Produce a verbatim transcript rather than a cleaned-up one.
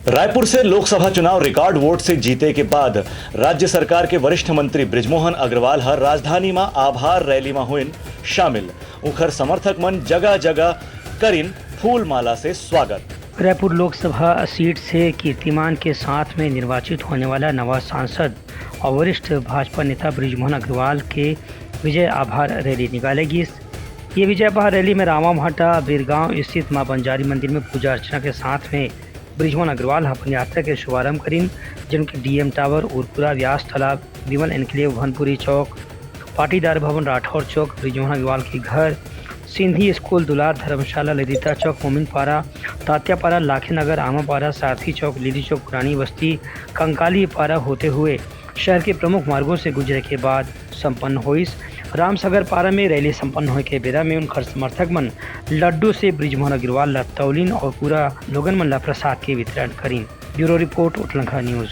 रायपुर से लोकसभा चुनाव record vote से जीते के बाद राज्य सरकार के वरिष्ठ मंत्री बृजमोहन अग्रवाल ह राजधानी म आभार रैली म होइन शामिल। उखर समर्थक मन जगह-जगह करिन फूल माला से स्वागत। रायपुर लोकसभा सीट से कीर्तिमान के साथ में निर्वाचित होने वाला नवा सांसद और वरिष्ठ भाजपा नेता बृजमोहन अग्रवाल के विजय आभार रैली निकाले गिस। ये विजय आभार रैली में रामा भाटा बीरगांव स्थित मां बंजारी मंदिर में पूजा अर्चना के साथ में बृजमोहन अग्रवाल ह अपन यात्रा के शुभारंभ करिन, जिनके डीएम टावर, उरपुरा, व्यास तालाब, विमल एन्क्लेव, भनपुरी चौक, पाटीदार भवन, राठौर चौक, बृजमोहन अग्रवाल के घर, सिंधी स्कूल, दुलार धर्मशाला, ललिता चौक, मोमिनपारा, तात्यापारा, लाखेनगर, आमापारा, सारथी चौक, लीली चौक, पुरानी बस्ती, कंकाली पारा होते हुए शहर के प्रमुख मार्गों से गुजरे के बाद संपन्न होइस। रामसागर पारा में रैली संपन्न होए के बेरा में उनकर समर्थक मन लड्डू से बृजमोहन अग्रवाल ला तौलिन और पूरा लोगन मन ला प्रसाद के वितरण करिन। Bureau report, Uthlankha news.